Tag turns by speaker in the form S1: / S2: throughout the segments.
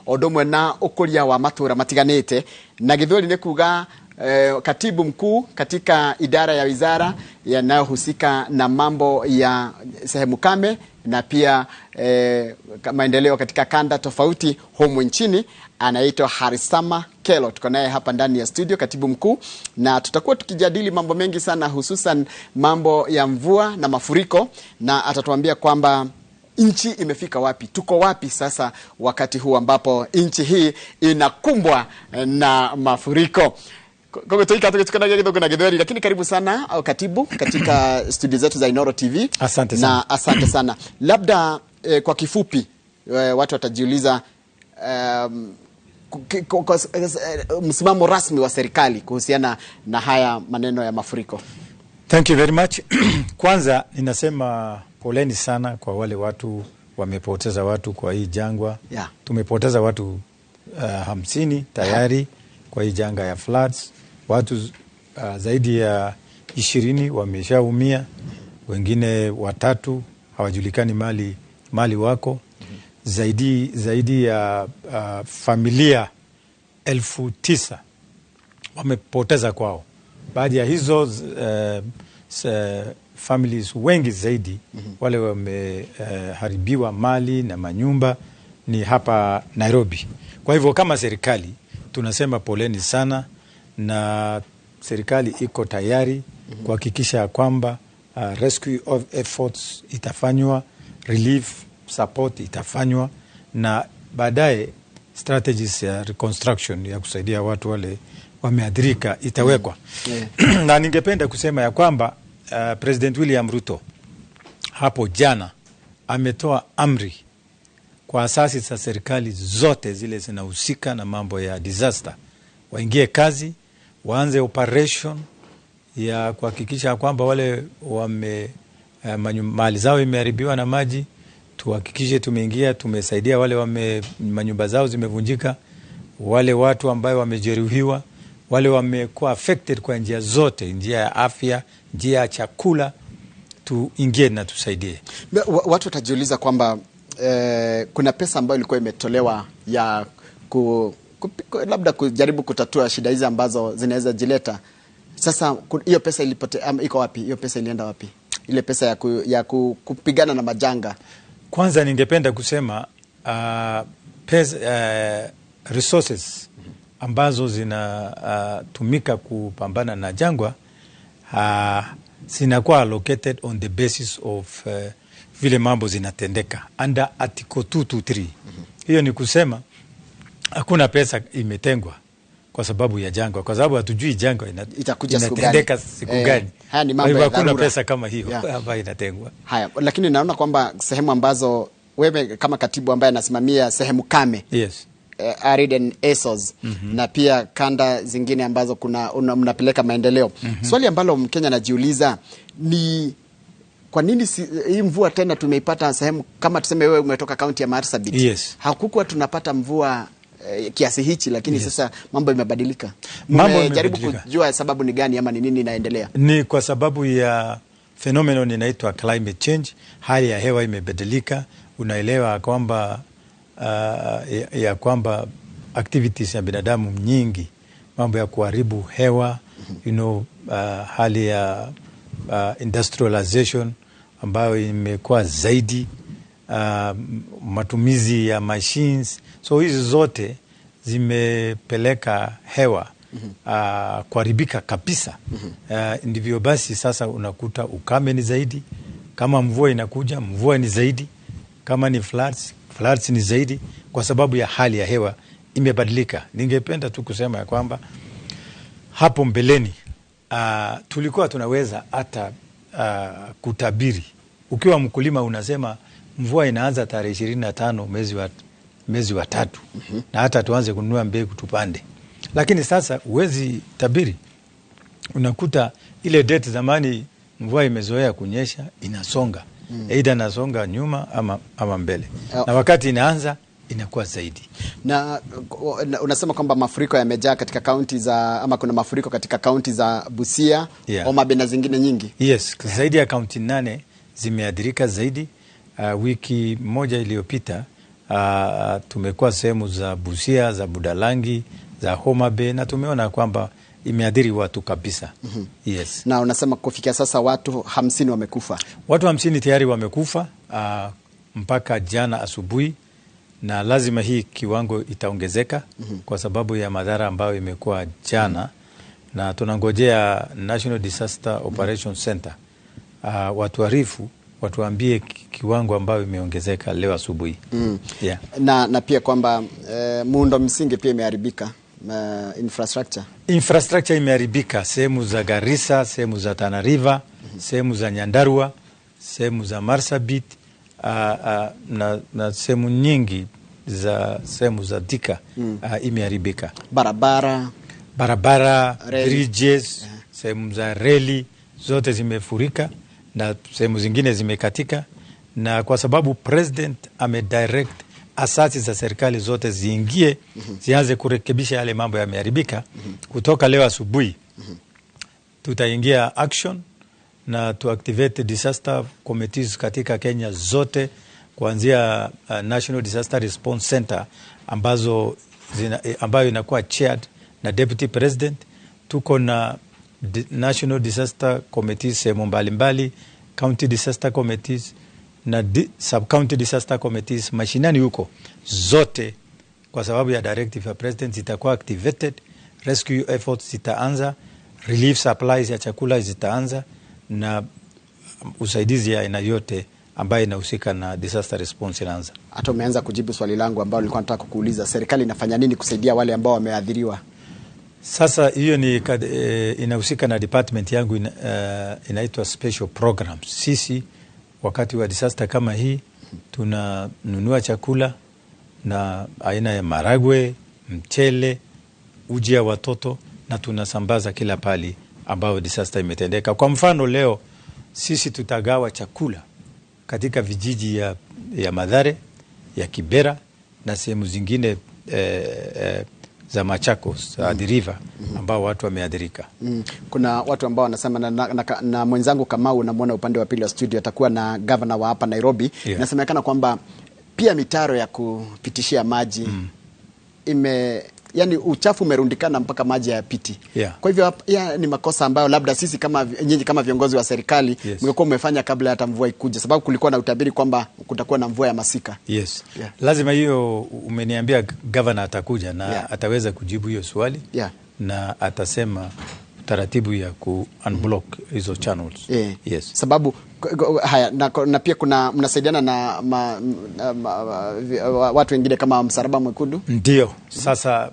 S1: O ũndũ ũmwe na ũkũria wa matũra matiganĩte. Na Gĩthweri nĩ kuga katibu mkuu katika idara ya wizara yanayohusika na mambo ya sehemu kame na pia maendeleo katika kanda tofauti humu nchini, anaitwa Harisama Kelo. Tuko naye hapa ndani ya studio, katibu mkuu, na tutakuwa tukijadili mambo mengi sana, hususan mambo ya mvua na mafuriko, na atatuambia kwamba nchi imefika wapi, tuko wapi sasa wakati huu ambapo nchi hii inakumbwa na mafuriko. Koguo tuika tugĩtukanagia Gĩthũngũ na Gĩthweri, lakini karibu sana au katibu katika studio zetu za Inoro TV.
S2: Asante sana.
S1: Na asante sana. Labda kwa kifupi watu watajiuliza msimamo rasmi wa serikali kuhusiana na haya maneno ya mafuriko.
S2: Thank you very much. Kwanza ninasema poleni sana kwa wale watu wamepoteza watu kwa hii jangwa. Tumepoteza watu 50 tayari kwa hii janga ya floods. Watu zaidi ya 20 wameshaumia, wengine watatu hawajulikani mali wako. Zaidi ya familia 9,000 wamepoteza kwao. Baadhi ya hizo families wengi zaidi wale wameharibiwa mali na manyumba ni hapa Nairobi. Kwa hivyo kama serikali tunasema poleni sana, na serikali iko tayari kuhakikisha kwamba rescue of efforts itafanywa, relief support itafanywa, na baadaye strategies ya reconstruction ya kusaidia watu wale wameathirika itawekwa. Na ningependa kusema ya kwamba President William Ruto hapo jana ametoa amri kwa asasi za serikali zote zile zinahusika na mambo ya disaster waingie kazi, waanze operation ya kuhakikisha kwamba wale wame mali zao imeharibiwa na maji, tuhakikishe tumeingia, tumesaidia wale wame manyumba zao zimevunjika, wale watu ambayo wamejeruhiwa, wale wamekuwa affected kwa njia zote, njia ya afya, njia ya chakula, tuingie na tusaidie.
S1: Watu watajiuliza kwamba kuna pesa ambayo ilikuwa imetolewa ya labda kujaribu kutatua shida hizi ambazo zinaweza jileta. Sasa hiyo pesa iko wapi? Hiyo pesa ilienda wapi? Ile pesa ya kupigana na majanga.
S2: Kwanza ningependa kusema pesa, resources ambazo zinatumika kupambana na jangwa zinakuwa allocated on the basis of vile mambo zinatendeka under article 223. Hiyo ni kusema hakuna pesa imetengwa kwa sababu ya jangwa, kwa sababu hatujui jangwa
S1: Itakuja siku gani.
S2: Inatendeka siku gani.
S1: Haya ni
S2: Kwa
S1: mambo
S2: hivyo
S1: ya
S2: hakuna
S1: dharura.
S2: pesa kama hiyo ambayo inatengwa.
S1: Haya, lakini naona kwamba sehemu ambazo wewe kama katibu ambaye anasimamia sehemu kame arid and ASOS na pia kanda zingine ambazo kuna mnapeleka maendeleo. Swali ambalo Mkenya anajiuliza ni kwa nini hii mvua tena tumeipata sehemu kama tuseme wewe umetoka kaunti ya Marsabit. Hakukuwa tunapata mvua kiasi hichi, lakini sasa mambo imebadilika.
S2: Mambo
S1: Mmejaribu
S2: imebadilika.
S1: kujua sababu ni gani ama ni nini inaendelea?
S2: Ni kwa sababu ya phenomenon inaitwa climate change. Hali ya hewa imebadilika. Unaelewa kwamba ya kwamba activities ya binadamu nyingi, mambo ya kuharibu hewa, hali ya industrialization ambayo imekuwa zaidi, matumizi ya machines, so hizi zote zimepeleka hewa kuharibika kabisa. Ndivyo basi sasa unakuta ukame ni zaidi, kama mvua inakuja mvua ni zaidi, kama ni floods, floods ni zaidi, kwa sababu ya hali ya hewa imebadilika. Ningependa tu kusema ya kwamba hapo mbeleni tulikuwa tunaweza hata kutabiri. Ukiwa mkulima unasema mvua inaanza tarehe 25 mwezi wa tatu na hata tuanze kununua mbegu tupande, lakini sasa huwezi tabiri. Unakuta ile date zamani mvua imezoea kunyesha inasonga, aidha inasonga nyuma ama mbele, na wakati inaanza inakuwa zaidi.
S1: Na unasema kwamba mafuriko yamejaa katika kaunti za ama kuna mafuriko katika kaunti za Busia, Homa Bay na zingine nyingi.
S2: Yes, zaidi ya kaunti nane zimeathirika zaidi. Wiki moja iliyopita Tumekuwa sehemu za Busia, za Budalangi, za Homa Bay na tumeona kwamba imeathiri watu kabisa. Yes.
S1: Na unasema kufikia sasa watu 50 wamekufa.
S2: Watu 50 tayari wamekufa mpaka jana asubuhi, na lazima hii kiwango itaongezeka kwa sababu ya madhara ambayo imekuwa jana, na tunangojea National Disaster Operation Center watuarifu, watuambie kiwango ambayo imeongezeka leo asubuhi. Yeah.
S1: Na pia kwamba muundo msingi pia imeharibika, infrastructure.
S2: Infrastructure imeharibika sehemu za Garissa, sehemu za Tana River, sehemu za Nyandarua, sehemu za Marsabit, na sehemu nyingi za sehemu za Thika imeharibika. Barabara,
S1: reli,
S2: bridges, sehemu za reli zote zimefurika na sehemu zingine zimekatika, na kwa sababu president amedirect asasi za serikali zote ziingie, zianze kurekebisha yale mambo yameharibika. Kutoka leo asubuhi tutaingia action na to activate disaster committees katika Kenya zote kuanzia National Disaster Response Center ambayo inakuwa chaired na Deputy President. Tuko na National Disaster Committees sehemu mbalimbali, County Disaster Committees na Sub-County Disaster Committees mashinani huko zote, kwa sababu ya directive ya President zitakuwa activated, rescue efforts zitaanza, relief supplies ya chakula zitaanza na usaidizi ya aina yote ambayo inahusika na disaster response inaanza.
S1: Hata umeanza kujibu swali langu ambalo nilikuwa nataka kukuuliza, serikali inafanya nini kusaidia wale ambao wameathiriwa?
S2: Sasa hiyo ni inahusika na department yangu inaitwa special programs. Sisi wakati wa disaster kama hii tunanunua chakula na aina ya maragwe, mchele, uji ya watoto na tunasambaza kila pali ambao disaster imetendeka. Kwa mfano leo sisi tutagawa chakula katika vijiji ya Mathare, ya Kibera na sehemu zingine za Machakos, Athi River ambao watu wameathirika.
S1: Kuna watu ambao wanasema na mwenzangu Kamau unamwona upande wa pili wa studio atakuwa na governor wa hapa Nairobi. Inasemekana kwamba pia mitaro ya kupitishia maji yani uchafu umerundikana mpaka maji hayapiti. Kwa hivyo ni makosa ambayo labda sisi kama nyinyi kama viongozi wa serikali mngekuwa mmefanya kabla hata mvua ikuje, sababu kulikuwa na utabiri kwamba kutakuwa na mvua ya masika.
S2: Yes. Lazima hiyo umeniambia governor atakuja na ataweza kujibu hiyo swali. Na atasema taratibu ya ku unblock hizo channels. Yes.
S1: Sababu haya na pia kuna mnasaidiana na watu wengine kama Msalaba Mwekundu?
S2: Ndio. Sasa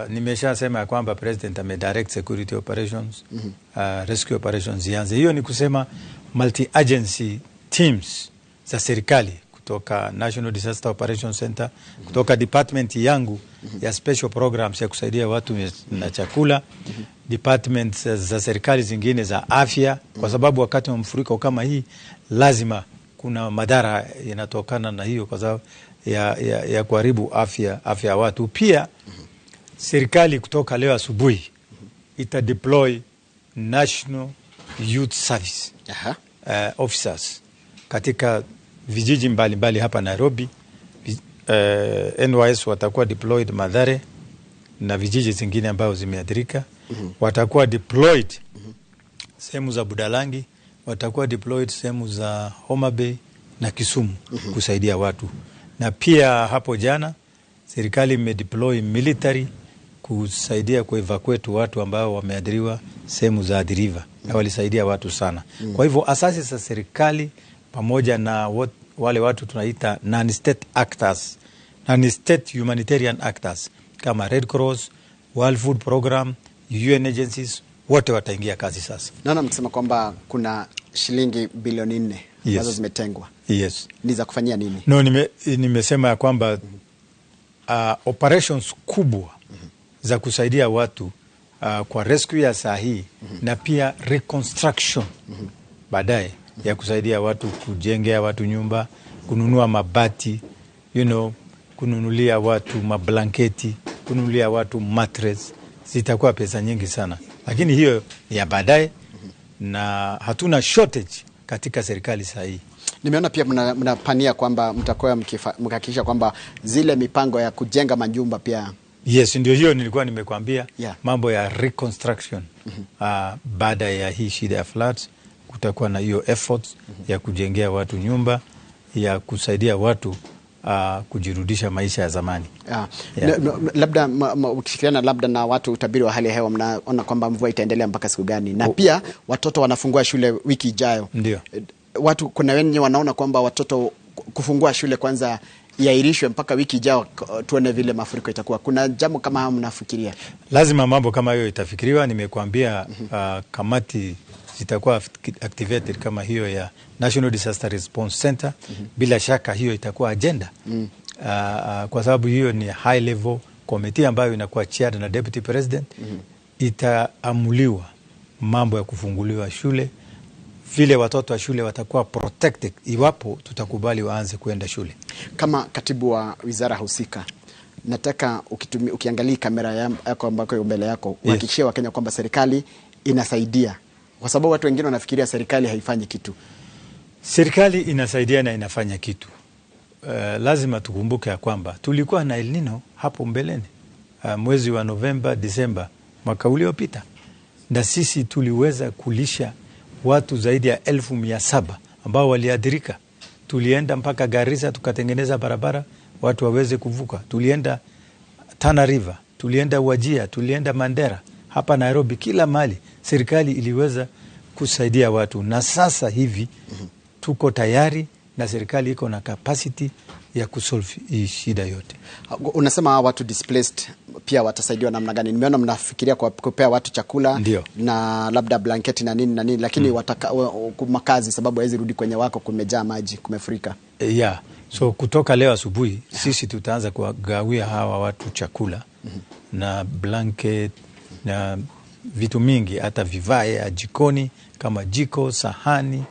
S2: nimeshasema ya kwamba president ame direct security operations, rescue operations zianze. Hiyo ni kusema multi agency teams za serikali kutoka National Disaster Operation Center, kutoka department yangu ya special programs ya kusaidia watu na chakula, departments za serikali zingine za afya, kwa sababu wakati wa mfuriko kama hii lazima kuna madhara yanatokana na hiyo, kwa sababu ya kuharibu afya ya watu. Pia serikali kutoka leo asubuhi ita deploy National Youth Service officers katika vijiji mbalimbali hapa Nairobi. NYS watakuwa deployed Mathare na vijiji zingine ambayo zimeathirika. Watakuwa deployed sehemu za Budalangi, watakuwa deployed sehemu za Homa Bay na Kisumu kusaidia watu. Na pia hapo jana serikali imedeploy military kusaidia kuevacuate watu ambao wameathiriwa sehemu za Athi River, na walisaidia watu sana. Kwa hivyo asasi za serikali pamoja na wale watu tunaita non-state actors, non-state humanitarian actors kama Red Cross, World Food Program, UN agencies, wote wataingia kazi sasa.
S1: Naona mkisema kwamba kuna shilingi bilioni 4 ambazo zimetengwa.
S2: Yes.
S1: Ni za kufanyia nini?
S2: No, nimesema ya kwamba operations kubwa za kusaidia watu kwa rescue ya saa hii na pia reconstruction baadaye ya kusaidia watu kujengea watu nyumba, kununua mabati, kununulia watu mablanketi, kununulia watu mattress, zitakuwa pesa nyingi sana. Lakini hiyo ni ya baadaye na hatuna shortage katika serikali saa hii.
S1: Nimeona pia mnapania kwamba mtakuwa mkihakikisha kwamba zile mipango ya kujenga majumba pia.
S2: Yes, ndio hiyo nilikuwa nimekuambia, mambo ya reconstruction. Baada ya hii shida ya floods kutakuwa na hiyo efforts ya kujengea watu nyumba, ya kusaidia watu kujirudisha maisha ya zamani. Yeah.
S1: Labda ukishirikiana labda na watu utabiri wa hali ya hewa, mnaona kwamba mvua itaendelea mpaka siku gani? Na pia watoto wanafungua shule wiki ijayo.
S2: Ndio.
S1: Watu kuna wenye wanaona kwamba watoto kufungua shule kwanza iahirishwe mpaka wiki ijayo tuone vile mafuriko itakuwa. Kuna jambo kama hayo mnafikiria?
S2: Lazima mambo kama hiyo itafikiriwa. Nimekuambia kamati zitakuwa activated kama hiyo ya National Disaster Response Center. Bila shaka hiyo itakuwa agenda. Kwa sababu hiyo ni high level committee ambayo inakuwa chaired na Deputy President. Itaamuliwa mambo ya kufunguliwa shule, vile watoto wa shule watakuwa protected iwapo tutakubali waanze kuenda shule.
S1: Kama katibu wa wizara husika, nataka ukiangalia kamera yako ambako mbele yako, uhakikishie Wakenya kwamba serikali inasaidia, kwa sababu watu wengine wanafikiria serikali haifanyi kitu.
S2: Serikali inasaidia na inafanya kitu. Lazima tukumbuke ya kwamba tulikuwa na El Nino hapo mbeleni, mwezi wa Novemba, Disemba mwaka uliopita, na sisi tuliweza kulisha watu zaidi ya 700,000 ambao waliathirika. Tulienda mpaka Garissa tukatengeneza barabara watu waweze kuvuka. Tulienda Tana River, tulienda Wajir, tulienda Mandera, hapa Nairobi, kila mahali serikali iliweza kusaidia watu. Na sasa hivi tuko tayari na serikali iko na capacity ya kusolve hii shida yote.
S1: Unasema watu displaced pia watasaidiwa namna gani? Nimeona mnafikiria kwa kupea watu chakula.
S2: Ndiyo.
S1: Na labda blanketi na nini na nini, lakini makazi, sababu hawezi rudi kwenye wako, kumejaa maji, kumefurika.
S2: Yeah. So kutoka leo asubuhi sisi tutaanza kuwagawia hawa watu chakula na blanket na vitu mingi, hata vifaa ya jikoni kama jiko, sahani,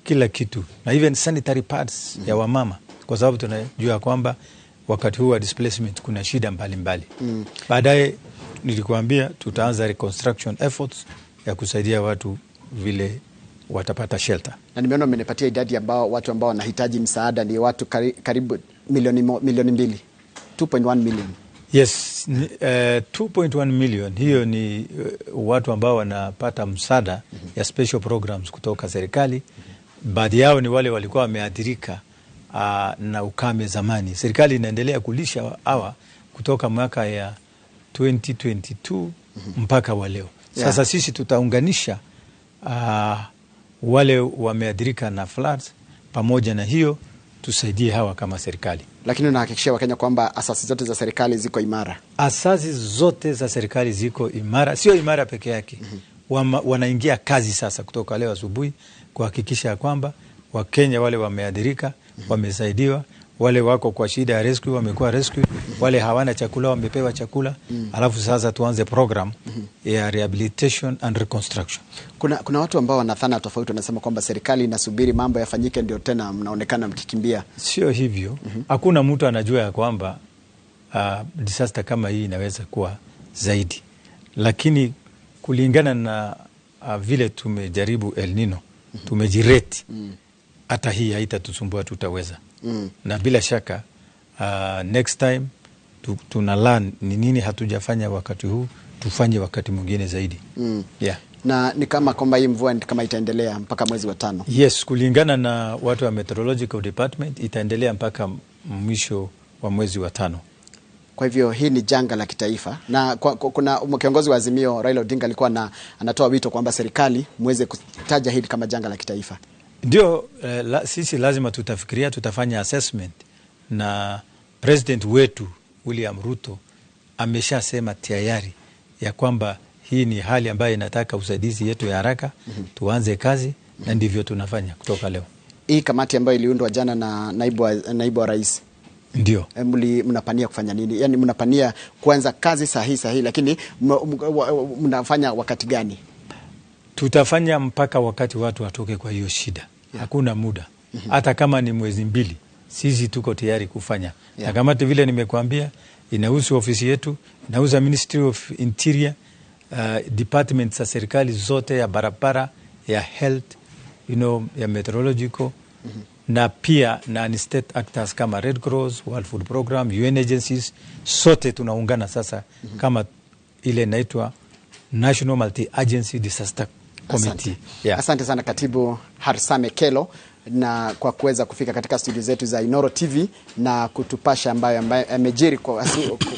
S2: kila kitu, na even sanitary pads ya wamama, kwa sababu tunajua kwamba wakati huu wa displacement kuna shida mbalimbali. Baadaye nilikuambia tutaanza reconstruction efforts ya kusaidia watu vile watapata shelter.
S1: Na nimeona umenipatia idadi ambao watu ambao wanahitaji msaada ni watu karibu milioni 2, 2.1 million.
S2: Yes, 2.1 million hiyo ni watu ambao wanapata msaada ya special programs kutoka serikali. Baadhi yao ni wale walikuwa wameathirika na ukame zamani. Serikali inaendelea kulisha hawa kutoka mwaka ya 2022 mpaka wa leo. Sasa sisi tutaunganisha wale wameathirika na floods, pamoja na hiyo tusaidie hawa kama serikali.
S1: Lakini unahakikishia Wakenya kwamba asasi zote za serikali ziko imara?
S2: Asasi zote za serikali ziko imara, sio imara peke yake. Wanaingia kazi sasa kutoka leo asubuhi kuhakikisha kwamba Wakenya wale wameathirika wamesaidiwa, wale wako kwa shida ya rescue wamekuwa rescue, wale hawana chakula wamepewa chakula. Alafu sasa tuanze program ya rehabilitation and reconstruction.
S1: Kuna watu ambao wanathana tofauti, wanasema kwamba serikali inasubiri mambo yafanyike ndio tena mnaonekana mkikimbia.
S2: Sio hivyo. Hakuna mtu anajua ya kwamba disaster kama hii inaweza kuwa zaidi, lakini kulingana na vile tumejaribu El Nino, tumejireti, hata hii haitatusumbua, tutaweza. Na bila shaka next time tuna learn ni nini hatujafanya wakati huu, tufanye wakati mwingine zaidi. Yeah.
S1: Na ni kama kwamba hii mvua kama itaendelea mpaka mwezi wa 5.
S2: Yes, kulingana na watu wa Meteorological Department itaendelea mpaka mwisho wa mwezi wa 5.
S1: Kwa hivyo hii ni janga la kitaifa, na kuna kiongozi wa Azimio Raila Odinga alikuwa anatoa wito kwamba serikali muweze kutaja hili kama janga la kitaifa.
S2: Ndio, sisi lazima tutafikiria, tutafanya assessment, na president wetu William Ruto ameshasema tayari ya kwamba hii ni hali ambayo inataka usaidizi yetu ya haraka, tuanze kazi, na ndivyo tunafanya kutoka leo.
S1: Hii kamati ambayo iliundwa jana na naibu wa rais,
S2: ndio
S1: mnapania kufanya nini? Yaani mnapania kuanza kazi sahihi, lakini mnafanya wakati gani?
S2: Tutafanya mpaka wakati watu watoke kwa hiyo shida. Hakuna muda. Hata kama ni mwezi 2, sisi tuko tayari kufanya. Na kamati vile nimekuambia inahusu ofisi yetu, inahusu Ministry of Interior, departments za serikali zote, ya barabara, ya health, ya meteorological, na pia na state actors kama Red Cross, World Food Program, UN agencies, sote tunaungana sasa kama ile inaitwa National Multi Agency Disaster Committee.
S1: Asante.
S2: Yeah.
S1: Asante sana Katibu Harsame Kelo na kwa kuweza kufika katika studio zetu za Inoro TV na kutupasha ambayo yamejiri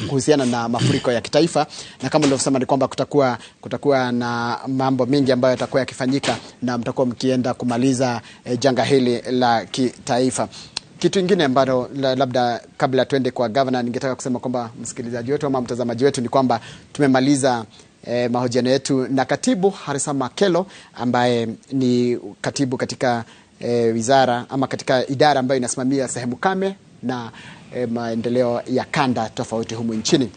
S1: kuhusiana na mafuriko ya kitaifa, na kama nilivyosema ni kwamba kutakuwa na mambo mengi ambayo yatakuwa yakifanyika na mtakuwa mkienda kumaliza janga hili la kitaifa. Kitu kingine ambalo labda kabla tuende kwa governor, ningetaka kusema kwamba msikilizaji wetu ama mtazamaji wetu ni kwamba tumemaliza mahojiano yetu na Katibu Harsama Kelo ambaye ni katibu katika wizara ama katika idara ambayo inasimamia sehemu kame na maendeleo ya kanda tofauti humu nchini.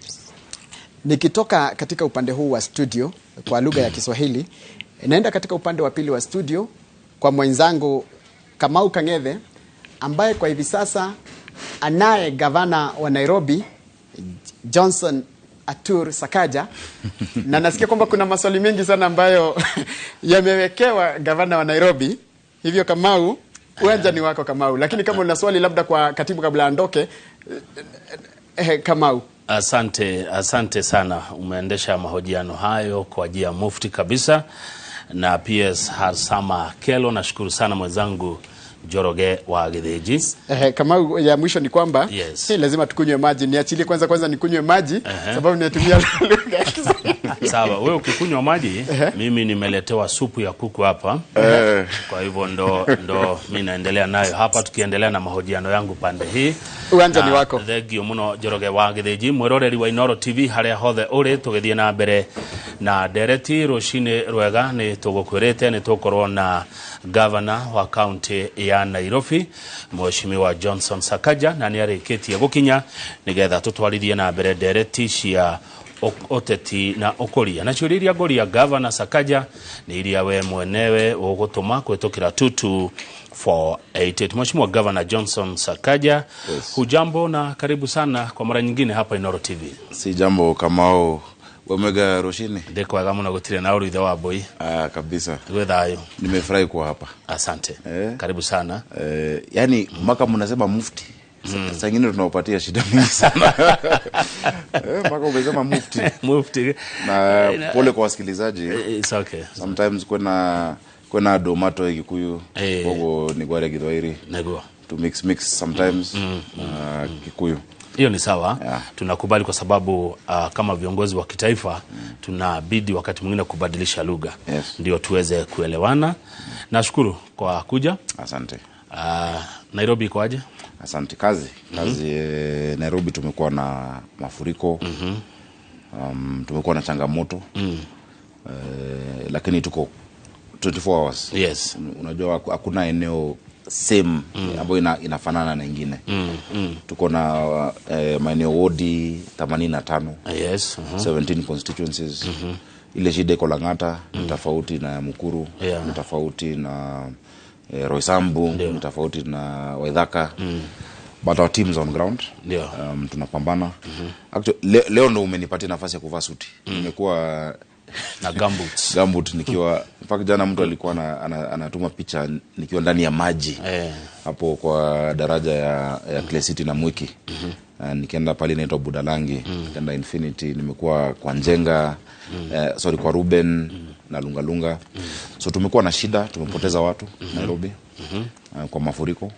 S1: Nikitoka katika upande huu wa studio kwa lugha ya Kiswahili, naenda katika upande wa pili wa studio kwa mwenzangu Kamau Kang'ethe ambaye kwa hivi sasa anaye gavana wa Nairobi Johnson Atur Sakaja na nasikia kwamba kuna maswali mengi sana ambayo yamewekewa gavana wa Nairobi. Hivyo Kamau, uwanja ni wako Kamau, lakini kama una swali labda kwa katibu kabla aondoke, Kamau.
S3: Asante sana, umeendesha mahojiano hayo kwa ajili ya mufti kabisa na PS Harsama Kelo. Nashukuru sana mwenzangu Njoroge wa Githinji.
S1: Kamau, ya mwisho ni kwamba
S3: yes,
S1: lazima tukunywe maji. Niachilie kwanza nikunywe maji sababu nimetumia lugha ya Kiswahili.
S3: Sawa, wewe ukikunywa maji, mimi nimeletewa supu ya kuku hapa. Kwa hivyo ndo mimi naendelea nayo hapa, tukiendelea na mahojiano yangu pande hii.
S1: Uwanja ni wako.
S3: Thengio muno Njoroge wa Githinji, mwiroreri wa Inoro TV haria hothe uri, tugithie na mbere na ndereti rucini rwega. Ni tugukwirite ni tukorwo na governor wa county ya Nairobi Mheshimiwa Johnson Sakaja, na niarikitie gukinya nigetha tutwarithie na mbere ndereti cia uteti na ukuria. Na ciũria iria ngũria Governor Sakaja ni iria we mwenewe ũgũtũma kwitukira 22488. Mheshimiwa Governor Johnson Sakaja,
S4: yes,
S3: hujambo na karibu sana kwa mara nyingine hapa Inoro TV.
S4: Si jambo Kamau, wemega roshini
S3: ndikwega muno gutire na uruithe wa mbui.
S4: Kabisa.
S3: Gwĩ thayũ.
S4: Nimefurahi kuwa hapa.
S3: Asante. Karibu sana.
S4: Yani mpaka mnasema mufti. Saa ingine tunawapatia shida mingi sana. Mpaka umesema mufti.
S3: Mufti.
S4: Na pole kwa wasikilizaji.
S3: It's okay.
S4: Sometimes kuna domato Kikuyu, kogo ni gware Githwairi.
S3: Nego.
S4: To mix sometimes Kikuyu.
S3: Hiyo ni sawa.
S4: Yeah.
S3: Tunakubali kwa sababu kama viongozi wa kitaifa tunabidi wakati mwingine kubadilisha lugha.
S4: Yes.
S3: Ndio tuweze kuelewana. Nashukuru kwa kuja.
S4: Asante.
S3: Nairobi iko aje?
S4: Asante. Kazi. Nairobi tumekuwa na mafuriko. Tumekuwa na changamoto. Lakini tuko 24 hours.
S3: Yes.
S4: Unajua hakuna eneo same ambayo inafanana na ingine. Tuko na maeneo wodi 85.
S3: Yes.
S4: 17 constituencies. Ile shida iko Lang'ata ni tofauti na Mukuru, ni tofauti na Roysambu, ni tofauti na Waithaka. But our teams on ground. Tunapambana. Actually leo ndo umenipatia nafasi ya kuvaa suti. Nimekuwa
S3: na gumboots.
S4: Gumboot nikiwa mpaka jana mtu alikuwa anatuma picha nikiwa ndani ya maji hapo kwa daraja ya Clay City na Mwiki. Nikienda pale inaitwa Budalangi, nikaenda Infinity, nimekuwa kwa Njenga, sorry kwa Ruben na Lungalunga. So tumekuwa na shida, tumepoteza watu Nairobi kwa mafuriko.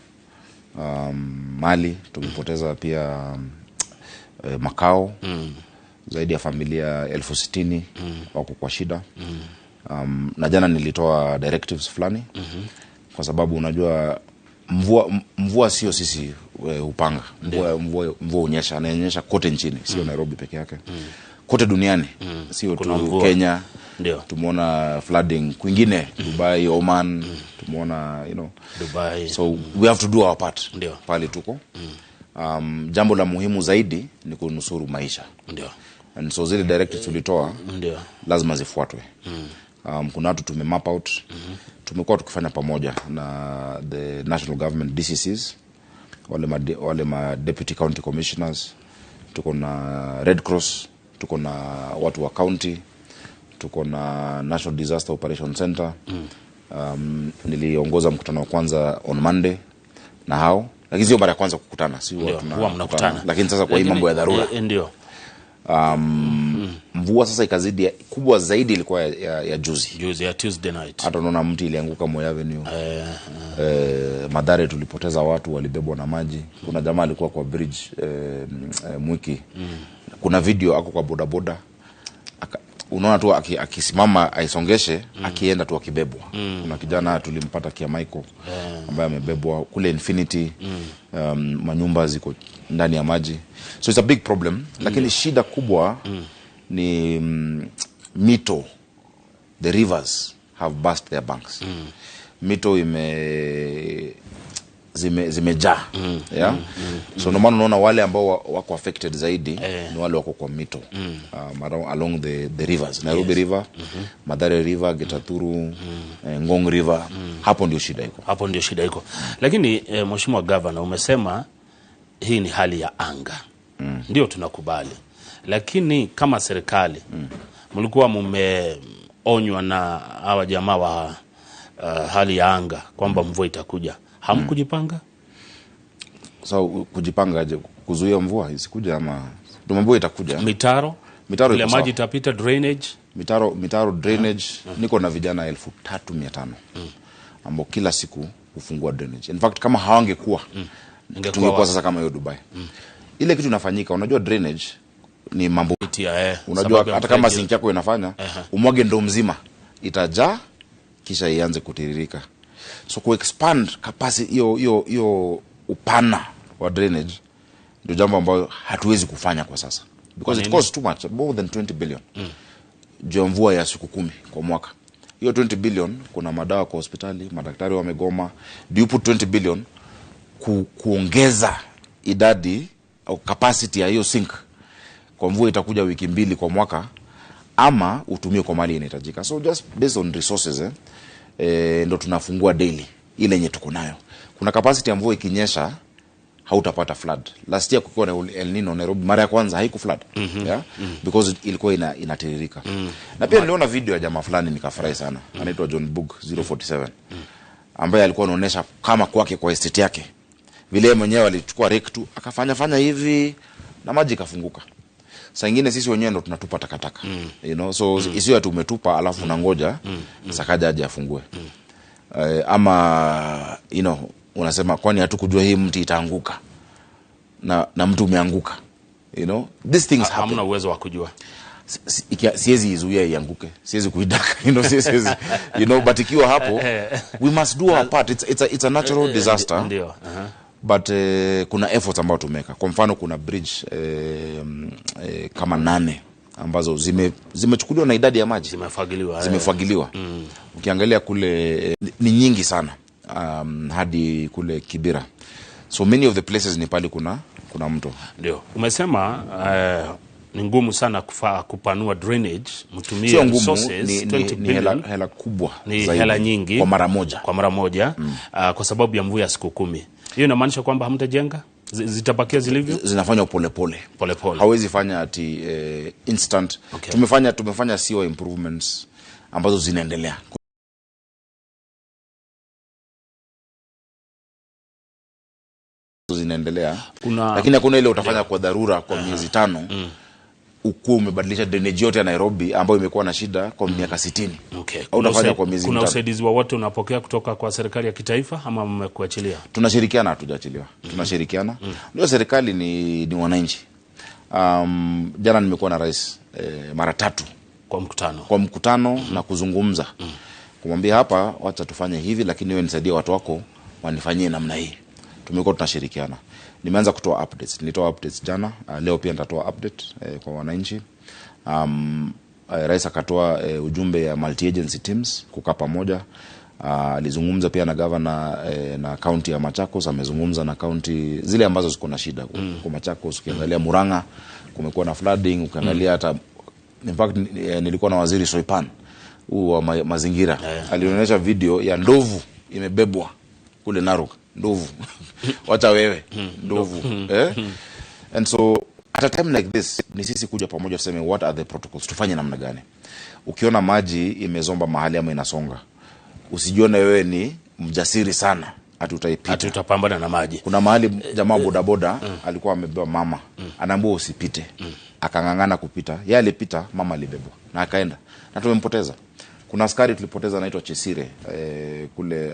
S4: Mali tumepoteza pia makao. Zaidi ya familia 60,000 wako kwa shida. Na jana nilitoa directives fulani kwa sababu unajua mvua sio sisi upanga. Mvua hunyesha, na inanyesha kote nchini, sio Nairobi peke yake. Kote duniani, sio tu Kenya.
S3: Ndio.
S4: Tumeona flooding kwingine, Dubai, Oman, tumeona you know
S3: Dubai.
S4: So we have to do our part.
S3: Ndio.
S4: Pale tuko. Jambo la muhimu zaidi ni kunusuru maisha.
S3: Ndio.
S4: And so zile directives tulitoa
S3: ndio
S4: lazima zifuatwe. Kuna watu tume map out. Tumekuwa tukifanya pamoja na the national government DCCs, wale ma deputy county commissioners, tuko na Red Cross, tuko na watu wa county, tuko na National Disaster Operation Center. Niliongoza mkutano wa kwanza on Monday na hao, lakini sio mara ya kwanza kukutana, si
S3: Ndio, huwa mnakutana.
S4: Lakini sasa kwa hii mambo ya dharura
S3: Ndio.
S4: Mvua sasa ikazidi, kubwa zaidi ilikuwa ya juzi.
S3: Juzi ya Tuesday night.
S4: Hata unaona mti ilianguka Moi Avenue. Mathare tulipoteza watu walibebwa na maji. Kuna jamaa alikuwa kwa bridge Mwiki. Kuna video ako kwa bodaboda. Unaona tu akisimama aisongeshe, akienda tu akibebwa. Kuna kijana tulimpata Kia Michael ambaye amebebwa kule Infinity. Manyumba ziko ndani ya maji. So it's a big problem. Lakini shida kubwa ni mito. The rivers have burst their banks. Mito zimejaa. Yeah? So ndio maana unaona wale ambao wako affected zaidi ni wale wako kwa mito. Along the rivers. Nairobi River, Mathare River, Getathuru, Ngong River. Hapo ndio shida iko.
S3: Hapo ndio shida iko. Lakini Mheshimiwa Governor, umesema hii ni hali ya anga. Ndio tunakubali. Lakini kama serikali mlikuwa mmeonywa na hawa jamaa wa hali ya anga kwamba mvua itakuja. Hamkujipanga?
S4: So kujipanga aje? Kuzuia mvua isikuja ama mvua itakuja?
S3: Mitaro?
S4: Mitaro
S3: ile
S4: iko sawa.
S3: Maji itapita, drainage?
S4: Mitaro drainage. Niko na vijana 3,500 ambao kila siku hufungua drainage. In fact kama hawangekuwa,
S3: Ingekuwa
S4: tungekuwa
S3: wapi?
S4: sasa kama hiyo Dubai. Ile kitu inafanyika, unajua drainage ni mambo
S3: Pitia,
S4: unajua
S3: sababu ya
S4: hata kama
S3: mfereji.
S4: sink yako inafanya, umwage ndoo mzima itajaa kisha ianze kutiririka. So ku expand capacity hiyo upana wa drainage ndio jambo ambayo hatuwezi kufanya kwa sasa because it
S3: nini?
S4: costs too much, more than 20 billion. Juu ya mvua ya siku 10 kwa mwaka. Hiyo 20 billion kuna madawa kwa hospitali, madaktari wamegoma. Do you put 20 billion kuongeza idadi au capacity ya hiyo sink kwa mvua itakuja wiki 2 kwa mwaka, ama utumie kwa mali inahitajika? So just based on resources, ndo tunafungua daily ile yenye tuko nayo. Kuna capacity ya mvua ikinyesha hautapata flood. Last year kukiwa na El Nino Nairobi mara ya kwanza haiku flood. Yeah? Because ilikuwa inatiririka. Na pia niliona video ya jamaa fulani nikafurahi sana. Anaitwa John Bug 047. Ambaye alikuwa anaonesha kama kwake kwa estate yake. Vile yeye mwenyewe alichukua rake tu akafanya fanya hivi na maji ikafunguka. Saa nyingine sisi wenyewe ndo tunatupa takataka. You know, so isiwe ati umetupa alafu unangoja Sakaja aje afungue. Ama you know, unasema kwani hatukujua hii mti itaanguka. Na mtu umeanguka. You know, these things happen.
S3: Hamna uwezo wa kujua.
S4: Siwezi izuia ianguke. Siwezi kuidaka. You know, siwezi, you know, but ikiwa hapo we must do our part. It's a natural disaster.
S3: Ndio.
S4: But kuna efforts ambayo tumeweka. Kwa mfano kuna bridge kama 8 ambazo zimechukuliwa na idadi ya maji.
S3: Zimefagiliwa.
S4: Zimefagiliwa. Ukiangalia kule ni nyingi sana. Hadi kule Kibera. So many of the places ni pale kuna mto.
S3: Ndio. Umesema ni ngumu sana kupanua drainage, mtumie
S4: Sio ngumu,
S3: resources, 20
S4: ni
S3: billion.
S4: hela kubwa
S3: Ni
S4: zaidi.
S3: hela nyingi.
S4: Kwa mara moja.
S3: Kwa mara moja. Kwa sababu ya mvua ya siku 10. Hiyo inamaanisha kwamba hamtajenga? Zitabakia zilivyo?
S4: Zinafanywa pole pole.
S3: Pole pole.
S4: Hawezi fanya ati instant. Tumefanya sewer improvements ambazo zinaendelea. Zinaendelea. Lakini hakuna ile utafanya kwa dharura kwa miezi 5. Ukuwe umebadilisha drainage yote ya Nairobi ambayo imekuwa na shida kwa miaka 60. Au unafanya kwa miezi
S3: Kuna
S4: mitano.
S3: usaidizi wowote unapokea kutoka kwa serikali ya kitaifa ama mmekuachilia?
S4: Tunashirikiana, hatujaachiliwa. Tunashirikiana. Ndio serikali ni wananchi. Jana nimekuwa na rais mara 3
S3: kwa mkutano.
S4: Kwa mkutano na kuzungumza. Kumwambia hapa wacha tufanye hivi lakini wewe nisaidie watu wako wanifanyie namna hii. Tumekuwa tunashirikiana. Nimeanza kutoa updates. Nilitoa updates jana, leo pia nitatoa update kwa wananchi. Rais akatoa ujumbe ya multi-agency teams kukaa pamoja. Alizungumza pia na governor na county ya Machakos, amezungumza na county zile ambazo ziko na shida kwa Machakos. Ukiangalia Murang'a kumekuwa na flooding, ukiangalia hata in fact nilikuwa na waziri Soipan huu wa mazingira. Alionyesha video ya ndovu imebebwa kule Narok, ndovu. Wacha wewe, ndovu. And so at a time like this ni sisi kuja pamoja tuseme what are the protocols, tufanye namna gani. Ukiona maji imezomba mahali ama inasonga, usijione wewe ni mjasiri sana. Ati utaipita.
S3: Ati utapambana na maji.
S4: Kuna mahali jamaa bodaboda alikuwa amebeba mama, anaambiwa usipite, akang'ang'ana kupita, yeye alipita, mama alibebwa na akaenda, na tumempoteza. Kuna askari tulipoteza anaitwa Chesire kule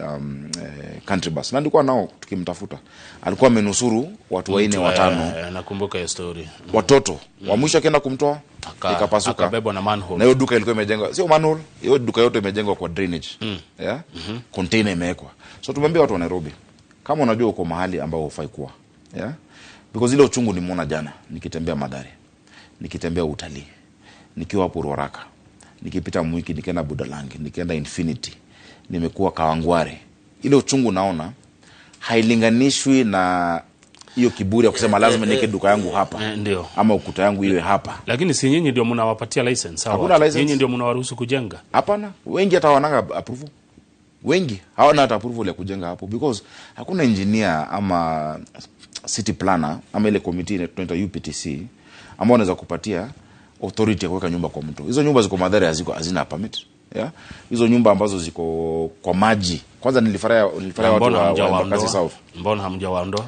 S4: Country Bus, na nilikuwa nao tukimtafuta, alikuwa amenusuru watu 4 5.
S3: Nakumbuka hiyo story.
S4: Watoto wa mwisho akaenda kumtoa, ikapasuka,
S3: akabebwa na manhole.
S4: Na hiyo duka ilikuwa imejengwa, sio manhole, hiyo duka yote imejengwa kwa drainage. Yeah? Container imewekwa. So tumeambia watu wa Nairobi, kama unajua uko mahali ambao hufai kuwa, yeah? Because ile uchungu nimeona jana nikitembea Mathare, nikitembea utalii, nikiwa hapo Ruaraka, nikipita Mwiki, nikaenda Budalangi, nikaenda Infinity, nimekuwa Kawangware. Ile uchungu naona hailinganishwi na hiyo kiburi ya kusema lazima niweke duka yangu hapa,
S3: ndio,
S4: ama ukuta yangu iwe hapa.
S3: Lakini si nyinyi ndio mnawapatia license hawa?
S4: Hakuna license.
S3: Nyinyi ndio mnawaruhusu kujenga?
S4: Hapana, wengi hata hawananga approval. Wengi hawana hata approval ya kujenga hapo, because hakuna engineer ama city planner ama ile committee tunaita UPTC ambao wanaweza kupatia authority ya kuweka nyumba kwa mtu. Hizo nyumba ziko Mathare hazina permit. Yeah? Hizo nyumba ambazo ziko kwa maji. Kwanza nilifurahia watu wa Embakasi South.
S3: Mbona hamjawaondoa?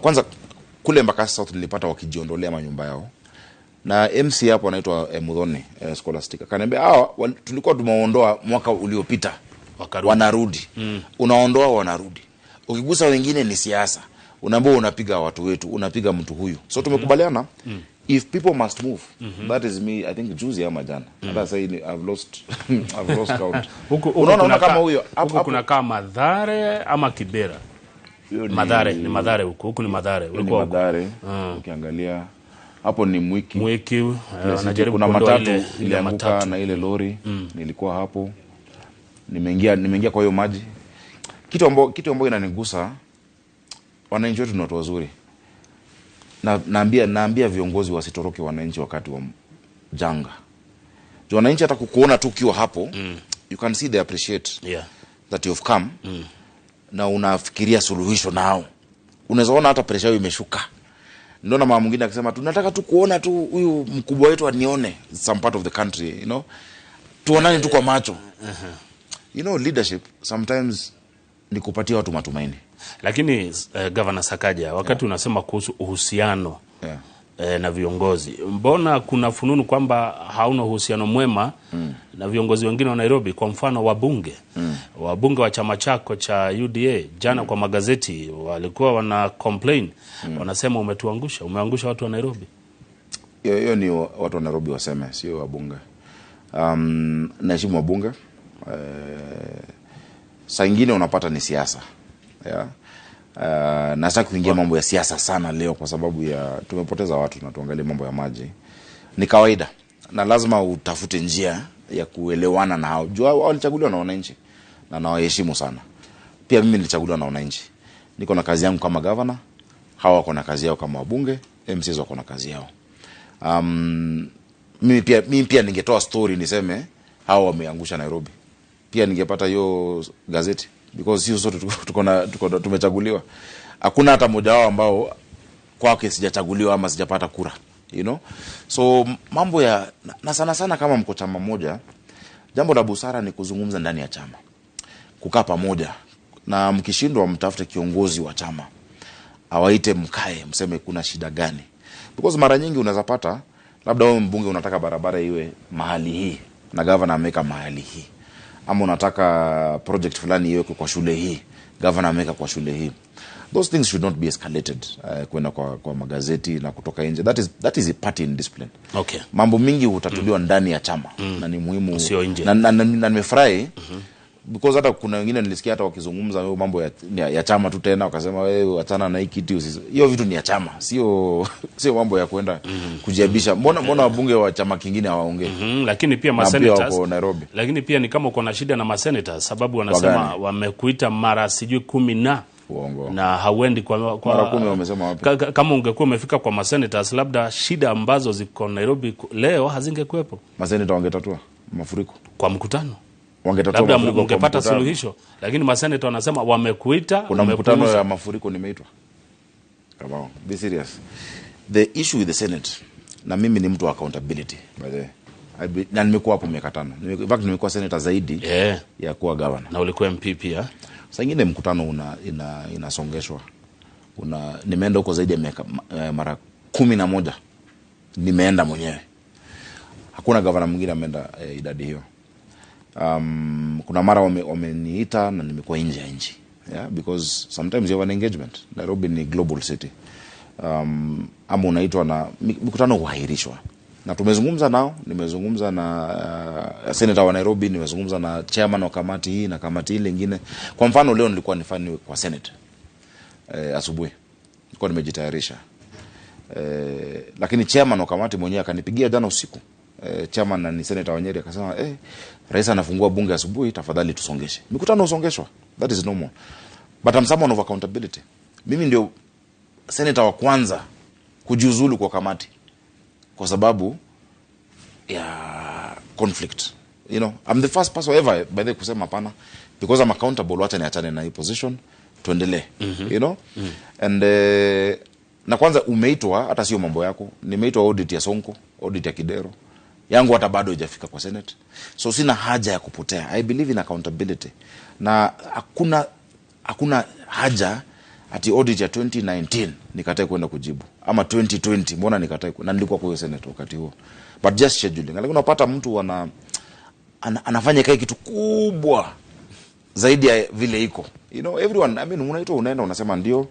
S4: Kwanza kule Embakasi South nilipata wakijiondolea manyumba yao. Na MC hapo anaitwa Muthoni Scholastic. Akaniambia hawa tulikuwa tumeondoa mwaka uliopita. Wanarudi. Unaondoa wanarudi. Ukigusa wengine ni siasa. Unaambiwa unapiga watu wetu, unapiga mtu huyu. So tumekubaliana if people must move, that is me, I think juzi ama jana. Hata sasa I've lost count. Unaona kama huyo
S3: huko kuna kama Mathare ama Kibera. Mathare ni Mathare huko, huko ni Mathare.
S4: Ulikuwa Mathare. Ukiangalia hapo ni Mwiki.
S3: Mwiki anajaribu
S4: kuna matatu ilianguka na ile lori. Nilikuwa hapo. Nimeingia kwa hiyo maji. Kitu ambacho inanigusa, wananchi wetu ni watu wazuri. Na naambia viongozi wasitoroke wananchi wakati wa janga. Juu wananchi hata kukuona tu ukiwa hapo, you can see they appreciate that you've come. Na unafikiria suluhisho nao. Unaweza ona hata pressure yao imeshuka. Ndio na mama mwingine akisema tunataka tu kuona tu huyu mkubwa wetu anione some part of the country, you know. Tuonane tu kwa macho. You know, leadership sometimes ni kupatia watu matumaini.
S3: Lakini Governor Sakaja, wakati unasema kuhusu uhusiano na viongozi, mbona kuna fununu kwamba hauna uhusiano mwema na viongozi wengine wa Nairobi? Kwa mfano wabunge. Wabunge wa chama chako cha UDA jana kwa magazeti walikuwa wana complain, wanasema umetuangusha, umeangusha watu wa Nairobi.
S4: Hiyo ni watu wa Nairobi waseme, sio wabunge. Naheshimu wabunge. Saa ingine unapata ni siasa. Yeah. Na sitaki kuingia mambo ya siasa sana leo kwa sababu ya tumepoteza watu na tuangalie mambo ya maji. Ni kawaida na lazima utafute njia ya kuelewana na hao. Jua walichaguliwa na wananchi na nawaheshimu sana. Pia mimi nilichaguliwa na wananchi. Niko na kazi yangu kama governor, hawa wako na kazi yao kama wabunge, MCs wako na kazi yao. Mimi pia ningetoa story niseme hao wameangusha Nairobi. Pia ningepata hiyo gazeti, because sio sote tuko tumechaguliwa. Hakuna hata mmoja wao ambao kwake sijachaguliwa ama sijapata kura, you know. So mambo ya na sana sana kama mko chama moja, jambo la busara ni kuzungumza ndani ya chama, kukaa pamoja, na mkishindwa mtafute kiongozi wa chama awaite, mkae mseme kuna shida gani. Because mara nyingi unaweza pata labda wewe mbunge unataka barabara iwe mahali hii na governor ameweka mahali hii, ama unataka project fulani iwekwe kwa shule hii, governor ameweka kwa shule hii. Those things should not be escalated kwenda kwa magazeti na kutoka nje. That is a party indiscipline.
S3: Okay.
S4: Mambo mingi hutatuliwa ndani ya chama na ni muhimu.
S3: Sio nje.
S4: Na nimefurahi because hata kuna wengine nilisikia hata wakizungumza mambo ya chama tu tena wakasema wewe achana na hii kitu, hiyo vitu ni ya chama, sio mambo ya kwenda kujiabisha. Mbona wabunge wa chama kingine hawaongei?
S3: Lakini pia ma-senators lakini pia ni kama uko na shida na ma-senators, sababu wanasema wamekuita mara sijui 10 na
S4: Uongo.
S3: Na hauendi kwa
S4: mara 10 wamesema wapi?
S3: Kama ungekuwa umefika kwa ma-senators, labda shida ambazo ziko Nairobi leo hazingekuwepo.
S4: Ma-senator wangetatua mafuriko
S3: kwa mkutano,
S4: wangetatua
S3: labda ungepata suluhisho, lakini maseneta wanasema wamekuita.
S4: Kuna mkutano ya mafuriko nimeitwa. Come on, be serious. The issue with the Senate, na mimi ni mtu wa accountability by the way. Na nimekuwa hapo miaka 5. In fact nimekuwa senator zaidi ya kuwa governor.
S3: Na ulikuwa MP pia.
S4: Saa ingine mkutano inasongeshwa. Nimeenda huko zaidi ya miaka mara 11. Nimeenda mwenyewe. Hakuna gavana mwingine ameenda idadi hiyo. Kuna mara wameniita na nimekuwa nje ya nchi. Yeah, because sometimes you have an engagement. Nairobi ni global city. Ama unaitwa na mikutano huahirishwa. Na tumezungumza nao, nimezungumza na senator wa Nairobi, nimezungumza na chairman wa kamati hii na kamati ile nyingine. Kwa mfano leo nilikuwa nifanye kwa senate asubuhi. Nilikuwa nimejitayarisha. Lakini chairman wa kamati mwenyewe akanipigia jana usiku. Chairman na ni senator wa Nyeri akasema rais anafungua bunge asubuhi, tafadhali tusongeshe. Mikutano usongeshwa. That is normal. But I'm someone of accountability. Mimi ndio senator wa kwanza kujiuzulu kwa kamati kwa sababu ya conflict. You know, I'm the first person ever by the kusema hapana, because I'm accountable, wacha niachane na hii position tuendelee. You know? And na kwanza umeitwa hata sio mambo yako. Nimeitwa audit ya Sonko, audit ya Kidero. Yangu hata bado haijafika kwa Senate. So sina haja ya kupotea. I believe in accountability. Na hakuna haja ati audit ya 2019 nikatae kwenda kujibu, ama 2020 mbona nikatae, na nilikuwa kwa hiyo Senate wakati huo. But just scheduling. Lakini unapata mtu anafanya kai kitu kubwa zaidi ya vile iko. You know, everyone, I mean, unaitwa unaenda unasema ndio.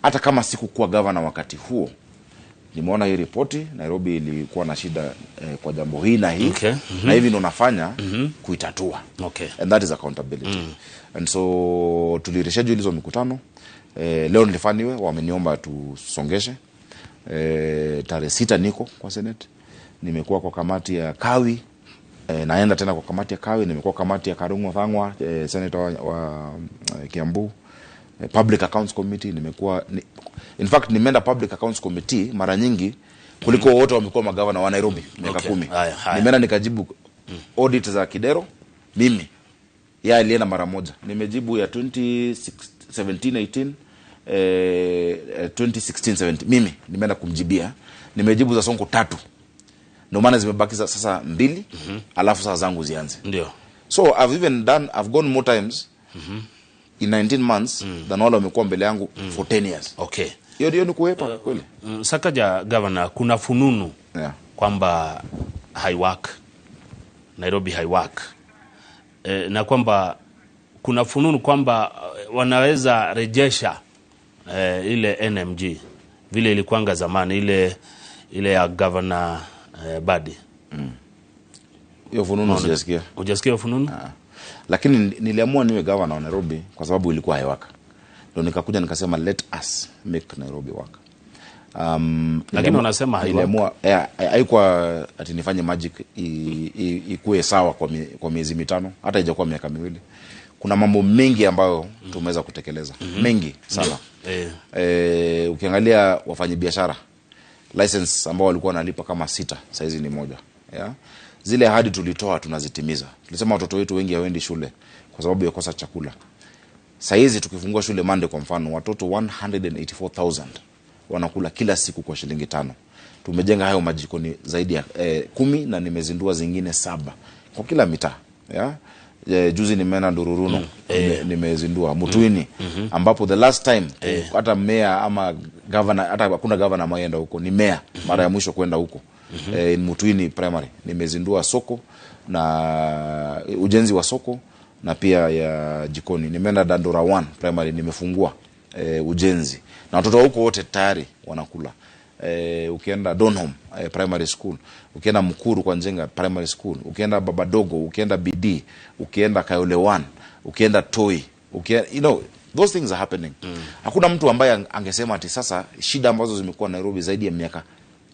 S4: Hata kama sikukuwa governor wakati huo, nimeona hii ripoti, Nairobi ilikuwa na shida kwa jambo hii na hii.
S3: Okay.
S4: Na hivi ndo nafanya kuitatua.
S3: Okay.
S4: And that is accountability. And so tulireschedule hizo mikutano. Leo nilifaniwe, wameniomba tusongeshe. Tarehe 6 niko kwa Senate. Nimekuwa kwa kamati ya Kawi. Naenda tena kwa kamati ya Kawi, nimekuwa kamati ya Karungo Thang'wa, senator wa Kiambu. Public Accounts Committee nimekuwa in fact nimeenda Public Accounts Committee mara nyingi kuliko wote wamekuwa magavana wa Nairobi miaka 10. Nimeenda nikajibu audit za Kidero mimi. Ya alienda mara moja. Nimejibu ya 2017 18 2016 17 mimi nimeenda kumjibia. Nimejibu za Sonko 3. Ndio maana zimebaki sasa 2, alafu sasa zangu zianze.
S3: Ndio.
S4: So I've even done, I've gone more times in 19 months than wale wamekuwa mbele yangu for 10 years.
S3: Okay.
S4: Hiyo ndio ni kuepa kweli.
S3: Sakaja governor, kuna fununu kwamba haiwork. Nairobi haiwork. Na kwamba kuna fununu kwamba wanaweza rejesha ile NMG vile ilikuanga zamani, ile ya governor Badi.
S4: Hiyo fununu sijasikia.
S3: Hujasikia fununu?
S4: Lakini niliamua niwe governor wa Nairobi kwa sababu ilikuwa haiwaka. Ndio nikakuja nikasema let us make Nairobi work.
S3: Lakini unasema haiwaka.
S4: Haikuwa ati nifanye magic ikuwe sawa kwa miezi 5, hata haijakuwa miaka 2. Kuna mambo mengi ambayo tumeweza kutekeleza. Mengi sana. Ukiangalia wafanyabiashara license ambao walikuwa wanalipa kama 6, saizi ni 1. Yeah? Zile ahadi tulitoa tunazitimiza. Tulisema watoto wetu wengi hawaendi shule kwa sababu ya kosa chakula. Saizi tukifungua shule Monday kwa mfano, watoto 184,000 wanakula kila siku kwa shilingi 5. Tumejenga hayo majikoni zaidi ya 10 na nimezindua zingine 7 kwa kila mitaa. Yeah? Juzi nimeenda Ndururuno, nimezindua Mutuini, ambapo the last time hata mayor ama governor, hata hakuna governor ameenda huko, ni mayor mara ya mwisho kwenda huko. In Mutuini primary nimezindua soko na ujenzi wa soko na pia ya jikoni. Nimeenda Dandora 1 primary nimefungua ujenzi na watoto huko wote tayari wanakula. Ukienda Donholm primary school, ukienda Mukuru kwa Njenga primary school, ukienda Babadogo, ukienda BD, ukienda Kayole 1, ukienda Toi, ukienda, you know, those things are happening. Hakuna mtu ambaye angesema ati sasa shida ambazo zimekuwa Nairobi zaidi ya miaka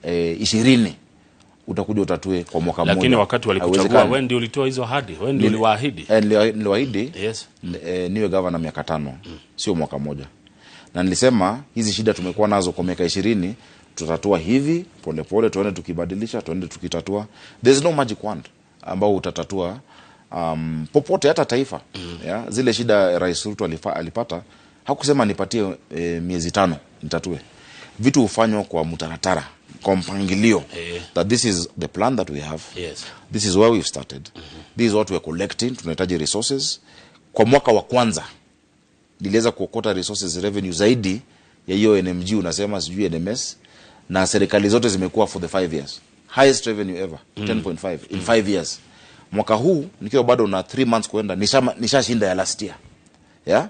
S4: 20 utakuja utatue kwa mwaka mmoja.
S3: Lakini wakati walikuchagua wewe ndio ulitoa hizo ahadi, wewe ndio uliwaahidi.
S4: Niliwaahidi.
S3: Yes.
S4: Niwe governor miaka 5, sio mwaka mmoja. Na nilisema hizi shida tumekuwa nazo kwa miaka 20 tutatua hivi polepole, tuende tukibadilisha, tuende tukitatua. There's no magic wand ambao utatatua popote, hata taifa. Yeah? Zile shida Rais Ruto alipata, hakusema nipatie miezi 5 nitatue. Vitu hufanywa kwa mtaratara, kwa mpangilio. That this is the plan that we have.
S3: Yes.
S4: This is where we've started. This is what we are collecting. Tunahitaji resources. Kwa mwaka wa kwanza Niliweza kuokota resources revenue zaidi ya hiyo NMG unasema sijui NMS, na serikali zote zimekuwa for the 5 years highest revenue ever, 10.5 in 5 years. Mwaka huu nikiwa bado na 3 months kuenda nishashinda ya last year. Yeah?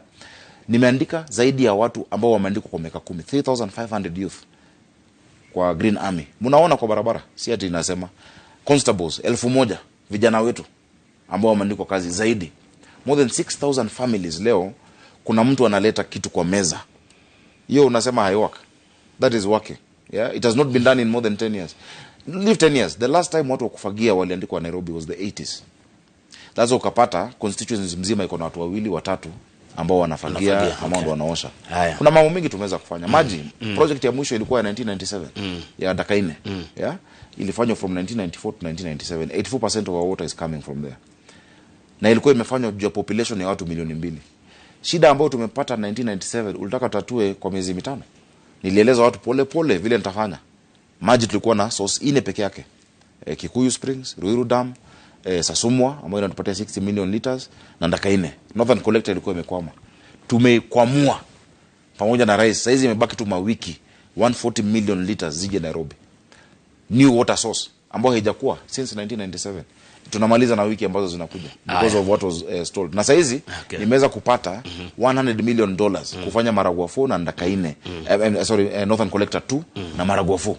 S4: Nimeandika zaidi ya watu ambao wameandikwa kwa miaka 10, 3500 youth kwa Green Army. Mnaona kwa barabara, si ati nasema. Constables 1000 vijana wetu ambao wameandikwa kazi zaidi. More than 6000 families leo kuna mtu analeta kitu kwa meza. Hiyo unasema haiwork. That is working. Yeah, it has not been done in more than 10 years. Leave 10 years. The last time watu wa kufagia waliandikwa Nairobi was the 80s. That's ukapata constituencies mzima iko na watu wawili watatu ambao wanafagia ama ndio wanaosha. Kuna mambo mengi tumeweza kufanya. Maji, project ya mwisho ilikuwa ya 1997 ya Dakaine. Yeah, ilifanywa from 1994 to 1997. 84% of our water is coming from there. Na ilikuwa imefanywa juu ya population ya watu milioni 2. Shida ambayo tumepata 1997 ulitaka tutatue kwa miezi 5. Nilieleza watu pole pole vile nitafanya. Maji tulikuwa na source 4 peke yake. Kikuyu Springs, Ruiru Dam, Sasumwa ambayo inatupatia 60 million liters na Ndakaine. Northern Collector ilikuwa imekwama. Tumekwamua pamoja na rais. Saizi imebaki tu mawiki 140 million liters zije Nairobi. New water source ambayo haijakuwa since 1997. Tunamaliza na wiki ambazo zinakuja because of what was stalled. Na saizi nimeweza kupata $100 million kufanya Maragua 4 na Ndakaine. Northern Collector 2 na Maragua 4.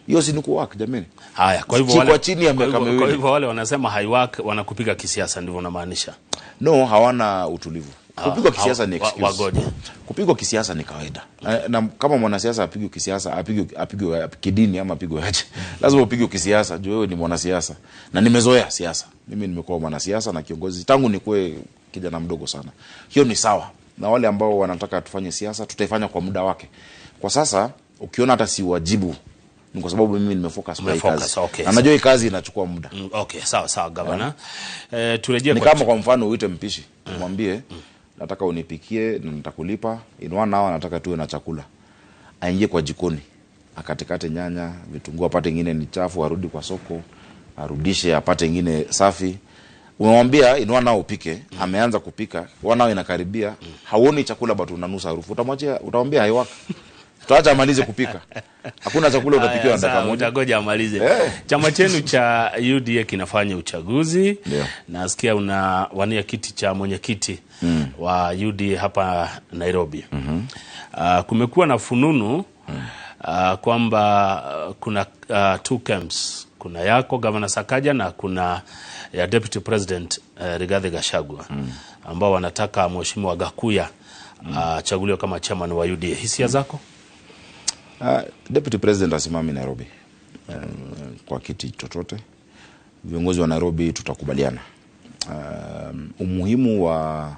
S4: Hiyo si ni kuwork jamani.
S3: Haya, kwa hivyo wale
S4: chini ya miaka miwili.
S3: Kwa hivyo wale wanasema haiwork wanakupiga kisiasa, ndivyo unamaanisha?
S4: No, hawana utulivu. Kupigwa kisiasa ni excuse.
S3: Wagoje.
S4: Kupigwa kisiasa ni kawaida. Na kama mwanasiasa apigwe kisiasa, apigwe kidini ama apigwe aje. Lazima upigwe kisiasa, juu wewe ni mwanasiasa. Na nimezoea siasa. Mimi nimekuwa mwanasiasa na kiongozi tangu nikuwe kijana mdogo sana. Hiyo ni sawa. Na wale ambao wanataka tufanye siasa, tutaifanya kwa muda wake. Kwa sasa ukiona hata si wajibu ni kwa sababu mimi nimefocus kwa kazi.
S3: Okay,
S4: na najua hii kazi inachukua muda.
S3: Okay, sawa sawa governor. Turejee
S4: kwa kama kwa mfano uite mpishi, mwambie nataka unipikie na nitakulipa in 1 hour, nataka tuwe na chakula. Aingie kwa jikoni, akatekate nyanya, vitunguu, apate nyingine ni chafu, arudi kwa soko, arudishe apate nyingine safi. Unamwambia in 1 hour upike, ameanza kupika, 1 hour inakaribia, hauoni chakula but unanusa harufu. Utamwachia, utamwambia haiwaka. Tutaacha amalize kupika. Hakuna chakula utapikiwa dakika moja.
S3: Utagoja amalize. Chama chenu cha UDA kinafanya uchaguzi. Nasikia unawania kiti cha mwenyekiti wa UDA hapa Nairobi. Kumekuwa na fununu kwamba kuna two camps. Kuna yako Governor Sakaja na kuna ya Deputy President Rigathi Gachagua ambao wanataka Mheshimiwa Gakuya achaguliwe kama chairman wa UDA. Hisia zako?
S4: Deputy President asimami Nairobi kwa kiti chochote. Viongozi wa Nairobi tutakubaliana. Umuhimu wa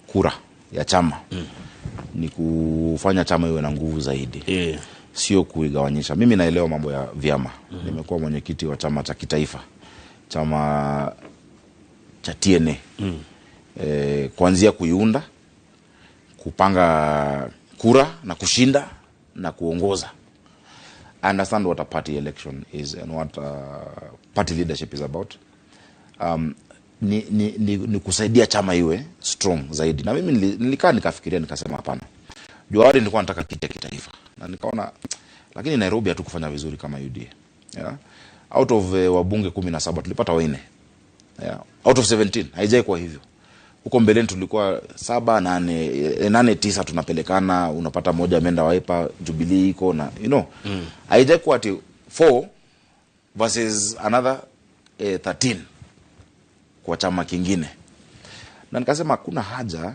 S4: kura ya chama ni kufanya chama iwe na nguvu zaidi. Sio kuigawanyisha. Mimi naelewa mambo ya vyama. Nimekuwa mwenyekiti wa chama cha kitaifa, chama cha TNA. Kuanzia kuiunda, kupanga kura na kushinda na kuongoza. I understand what a party election is and what party leadership is about. Ni kusaidia chama iwe strong zaidi. Na mimi nilikaa nikafikiria nikasema hapana. Juu awali nilikuwa nataka kiti kitaifa. Na nikaona lakini Nairobi hatukufanya vizuri kama UDA. Yeah. Out of wabunge 17 tulipata 4. Yeah. Out of 17 haijai kuwa hivyo. Huko mbeleni tulikuwa 7, 8, 8, 9 tunapelekana, unapata moja ameenda Wiper, Jubilee iko na you know. Haijai kuwa ati 4 versus another 13 kwa chama kingine. Na nikasema kuna haja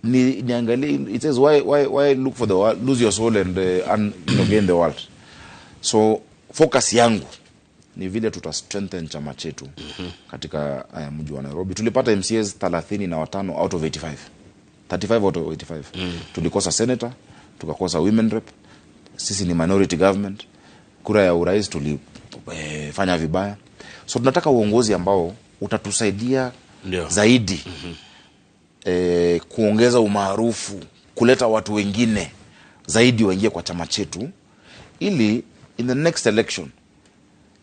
S4: niangalie, it says why look for the world, lose your soul and you know, gain the world. So focus yangu ni vile tuta strengthen chama chetu katika mji wa Nairobi. Tulipata MCAs 35 out of 85. 35 out of 85. Tulikosa senator, tukakosa women rep. Sisi ni minority government. Kura ya urais tulifanya vibaya. So tunataka uongozi ambao utatusaidia zaidi. Kuongeza umaarufu, kuleta watu wengine zaidi waingie kwa chama chetu, ili in the next election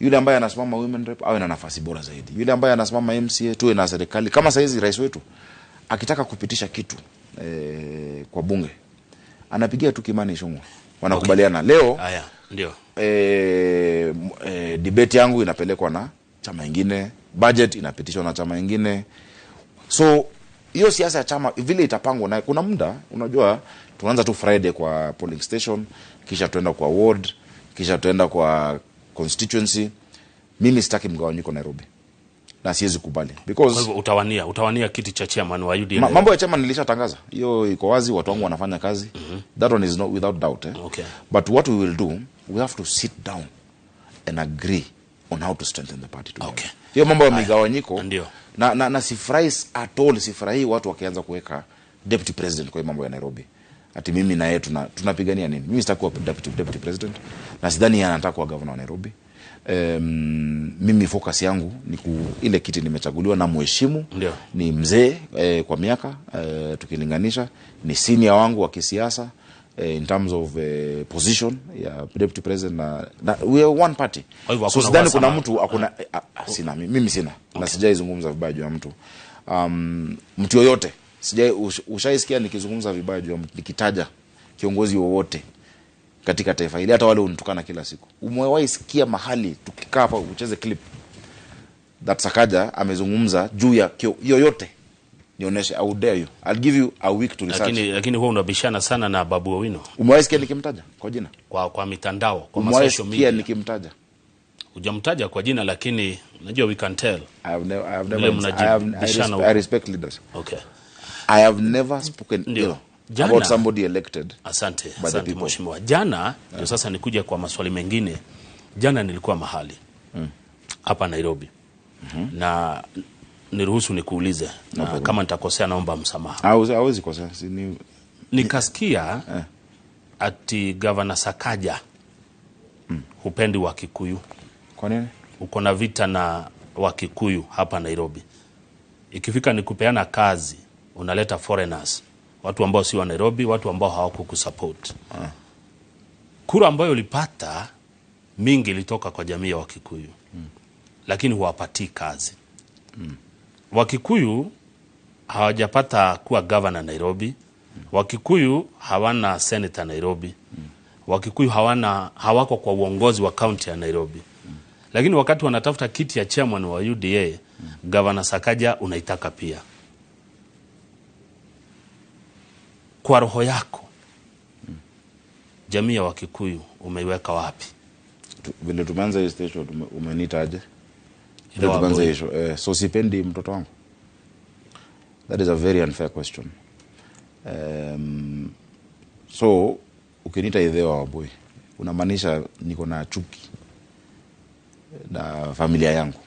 S4: yule ambaye anasimama women rep awe na nafasi bora zaidi. Yule ambaye anasimama MCA tuwe na serikali. Kama saizi rais wetu akitaka kupitisha kitu kwa bunge anapigia tu Kimani Ichung'wah, wanakubaliana. Leo
S3: Haya, ndio.
S4: Debate yangu inapelekwa na chama ingine, budget inapitishwa na chama ingine. So hiyo siasa ya chama vile itapangwa, na kuna muda, unajua tunaanza tu Friday kwa polling station, kisha tuenda kwa ward, kisha tuenda kwa constituency. Mimi sitaki mgawanyiko Nairobi na siwezi kubali because
S3: Kwa hivyo utawania kiti cha chairman wa UDA.
S4: Mambo ya chama nilishatangaza, hiyo iko wazi, watu wangu wanafanya kazi. That one is not without doubt, eh?
S3: Okay.
S4: But what we will do, we have to sit down and agree on how to strengthen the party together.
S3: Okay.
S4: Hiyo mambo ya migawanyiko
S3: Ndio.
S4: na sifurahi at all, sifurahi watu wakianza kuweka deputy president kwa hiyo mambo ya Nairobi. Ati mimi na yeye tunapigania nini? Mimi sitaki kuwa deputy president na sidhani yeye anataka kuwa governor wa Nairobi. Mimi focus yangu ni ile kiti nimechaguliwa na mheshimu.
S3: Ndio.
S4: Ni mzee kwa miaka, tukilinganisha ni senior wangu wa kisiasa, in terms of position ya deputy president na we are one party.
S3: Kwa hivyo
S4: So
S3: hakuna
S4: sidhani kuna
S3: uhasama.
S4: mtu hakuna, sina, mimi sina. Na sijaizungumza vibaya juu ya mtu. Mtu yoyote sijai, ushaisikia nikizungumza vibaya juu ya mtu, nikitaja kiongozi wowote katika taifa hili, hata wale unitukana kila siku. Umewahi sikia mahali tukikaa hapa ucheze clip that Sakaja amezungumza juu ya yoyote? Nionyeshe, I would dare you. I'll give you a week to research.
S3: Lakini huwa unabishana sana na Babu Owino.
S4: Umewahi sikia nikimtaja kwa jina?
S3: Kwa mitandao, kwa
S4: Umewahi
S3: social
S4: sikia
S3: media.
S4: nikimtaja?
S3: Hujamtaja kwa jina, lakini najua we can tell.
S4: I have never, I have
S3: Vile
S4: never, I have, I
S3: mnajibishana
S4: I respect leaders.
S3: Okay.
S4: I have never spoken
S3: Ndio.
S4: ill
S3: Jana,
S4: about somebody elected
S3: Asante,
S4: by the
S3: asante
S4: people.
S3: mheshimiwa. Jana ndio sasa nikuja kwa maswali mengine. Jana nilikuwa mahali hapa Nairobi. Na niruhusu nikuulize, na kama nitakosea naomba msamaha.
S4: Hawezi kosea.
S3: Nikasikia ati Governor Sakaja hupendi wa Kikuyu.
S4: Kwa nini?
S3: Uko na vita na wa Kikuyu hapa Nairobi. Ikifika ni kupeana kazi, unaleta foreigners, watu ambao si wa Nairobi, watu ambao hawakukusupport. Kura ambayo ulipata mingi ilitoka kwa jamii ya Wakikuyu. Lakini huwapatii kazi. Wakikuyu hawajapata kuwa governor Nairobi. Wakikuyu hawana senator Nairobi. Wakikuyu hawako kwa uongozi wa county ya Nairobi. Lakini wakati wanatafuta kiti ya chairman wa UDA, Governor Sakaja unaitaka pia. Kwa roho yako, jamii ya Wakikuyu umeiweka wapi?
S4: Vile tumeanza hii station, umeniita aje?
S3: Ile
S4: Vile
S3: wa
S4: tumeanza
S3: boy.
S4: hii show, so sipendi mtoto wangu. That is a very unfair question. So ukiniita Ithe wa Wambui unamaanisha niko na chuki na familia yangu.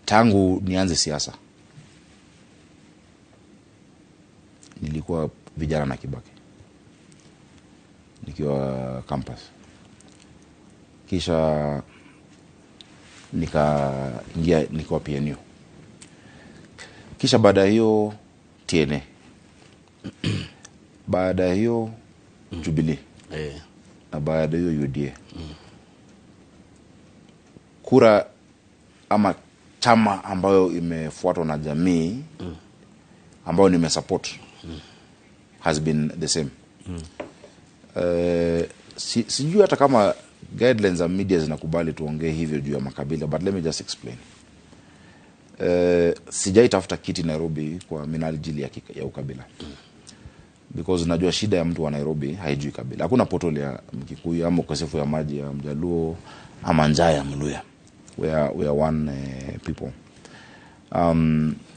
S4: Tangu nianze siasa nilikuwa vijana na Kibaki nikiwa campus, kisha nikaingia nikiwa PNU, kisha baada ya hiyo TNA, baada ya hiyo Jubilee, na baada ya hiyo UDA. Kura ama chama ambayo imefuatwa na jamii ambayo nimesupport has been the same. Sijui hata kama guidelines za media zinakubali tuongee hivyo juu ya makabila, but let me just explain. Sijai tafuta kiti Nairobi kwa minajili ya ukabila, because najua shida ya mtu wa Nairobi haijui kabila. Hakuna potol ya Mkikuyu ama ukosefu ya maji ya Mjaluo ama njaa ya Mluya. We are one people.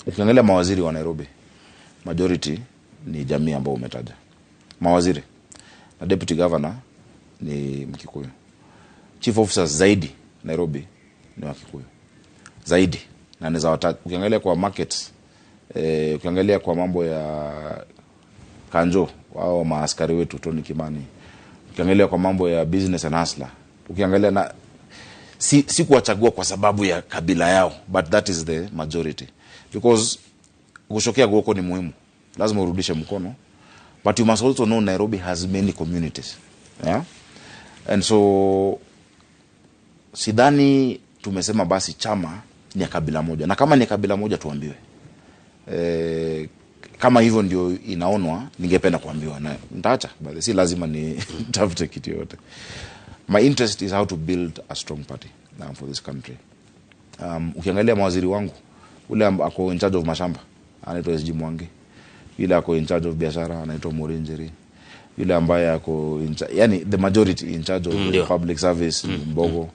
S4: Ukiangalia mawaziri wa Nairobi, majority ni jamii ambao umetaja. Mawaziri na deputy governor ni Mkikuyu. Chief officers zaidi Nairobi ni Wakikuyu zaidi, na naweza wataja. Ukiangalia kwa markets, ukiangalia kwa mambo ya Kanjo wao maaskari wetu Tony Kimani, ukiangalia kwa mambo ya business and hustler, ukiangalia na si kuwachagua kwa sababu ya kabila yao, but that is the majority, because kushokea guoko ni muhimu, lazima urudishe mkono, but you must also know Nairobi has many communities, yeah? And so sidhani tumesema basi chama ni ya kabila moja, na kama ni ya kabila moja tuambiwe. Kama hivyo ndio inaonwa, ningependa kuambiwa na nitaacha, but si lazima ni tafute kitu yote. My interest is how to build a strong party for this country. Ukiangalia mawaziri wangu, ule ako in charge of mashamba anaitwa SG Mwangi, yule ako in charge of biashara anaitwa Murinjiri, yule ambaye ako in yani the majority in charge of public service Mbogo,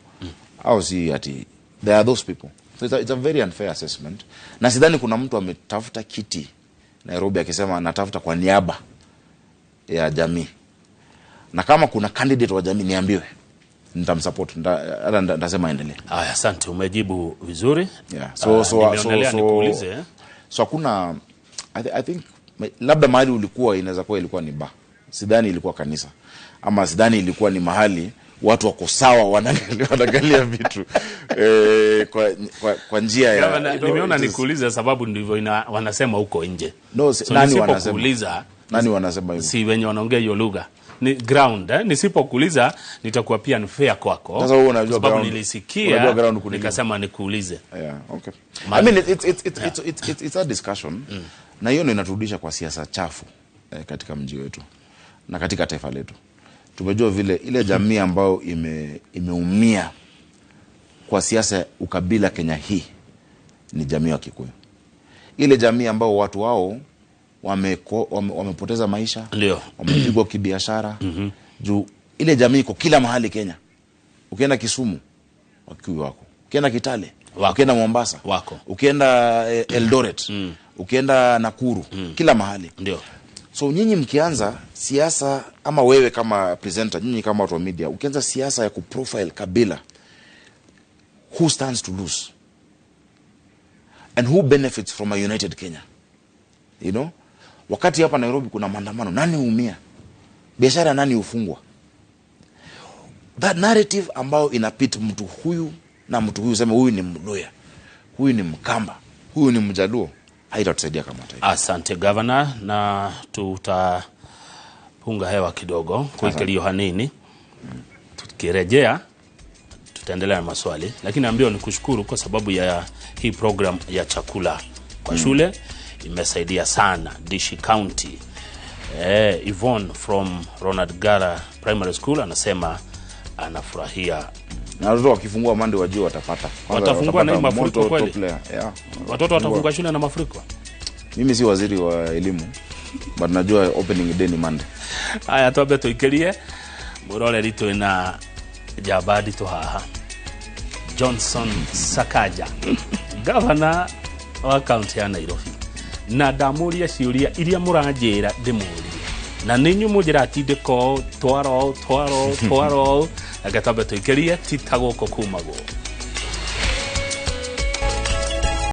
S4: au si ati there are those people. So it's a very unfair assessment. Na sidhani kuna mtu ametafuta kiti Nairobi akisema natafuta kwa niaba ya jamii. Na kama kuna candidate wa jamii niambiwe, nitamsupport, nitasema endelee.
S3: Haya, asante, umejibu vizuri.
S4: Yeah. So hakuna, I think labda mahali ulikuwa inaweza kuwa ilikuwa ni bar. Sidhani ilikuwa kanisa. Ama sidhani ilikuwa ni mahali watu wako sawa wanaangalia vitu kwa njia ya
S3: nimeona nikuulize sababu ndivyo wanasema huko nje.
S4: No, so nani wanasema? Nani wanasema hivyo?
S3: Si wenye wanaongea hiyo lugha. Ni ground, nisipokuuliza nitakuwa pia unfair kwako.
S4: Sasa wewe unajua ground.
S3: Nilisikia nikasema nikuulize.
S4: Yeah, okay. I mean it's a discussion. Na hiyo ndio inaturudisha kwa siasa chafu katika mji wetu na katika taifa letu. Tumejua vile ile jamii ambayo imeumia kwa siasa ukabila Kenya hii ni jamii ya Kikuyu. Ile jamii ambao watu wao wamepoteza maisha, wamepigwa kibiashara. Juu ile jamii iko kila mahali Kenya. Ukienda Kisumu Wakikuyu wako, ukienda Kitale wako, ukienda Mombasa wako, ukienda Eldoret, ukienda Nakuru, kila mahali.
S3: Ndio.
S4: So nyinyi mkianza siasa, ama wewe kama presenter, nyinyi kama watu wa media, ukianza siasa ya kuprofile kabila, who stands to lose? And who benefits from a united Kenya? You know? Wakati hapa Nairobi kuna maandamano, nani huumia? Biashara nani hufungwa? That narrative ambayo inapit mtu huyu na mtu huyu, sema huyu ni Mluya, huyu ni Mkamba, huyu ni Mjaluo, haitatusaidia kama taifa.
S3: Asante Governor, na tutapunga hewa kidogo kuikelio hanini. Tukirejea tutaendelea na maswali, lakini naambiwa nikushukuru kwa sababu ya hii program ya chakula kwa shule imesaidia sana Dishi County. Yvonne from Ronald Gara Primary School anasema anafurahia.
S4: Na watoto wakifungua Monday wajue watapata.
S3: Watafungua na mafuriko kweli? Yeah. Watoto watafungua shule na mafuriko?
S4: Mimi si waziri wa elimu, but najua opening day ni Monday.
S3: Haya, tuabe tuikerie. Murore ritu na jabadi tuhaha. Johnson Sakaja, governor wa county ya Nairobi. Na ndamuria ciuria iria muranjira ndimurie. Na ninyu munjira atindiko twaro twaro twaro. Reke twambe tuikerie tita guku kumagwo.